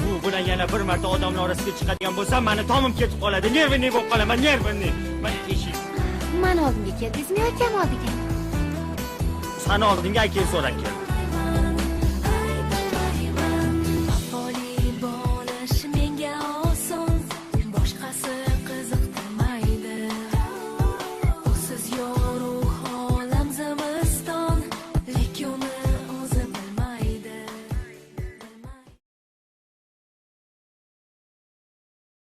Bu bilan yana bir marta odamlar orasiga chiqadigan bo'lsam, mani tomim ketib qoladi. Нервный bo'lib qolaman, нервный. Mana eshik. Mani oldimga keldingizmi yoki akam oldiga? Sani oldinga akang so'rab keldi.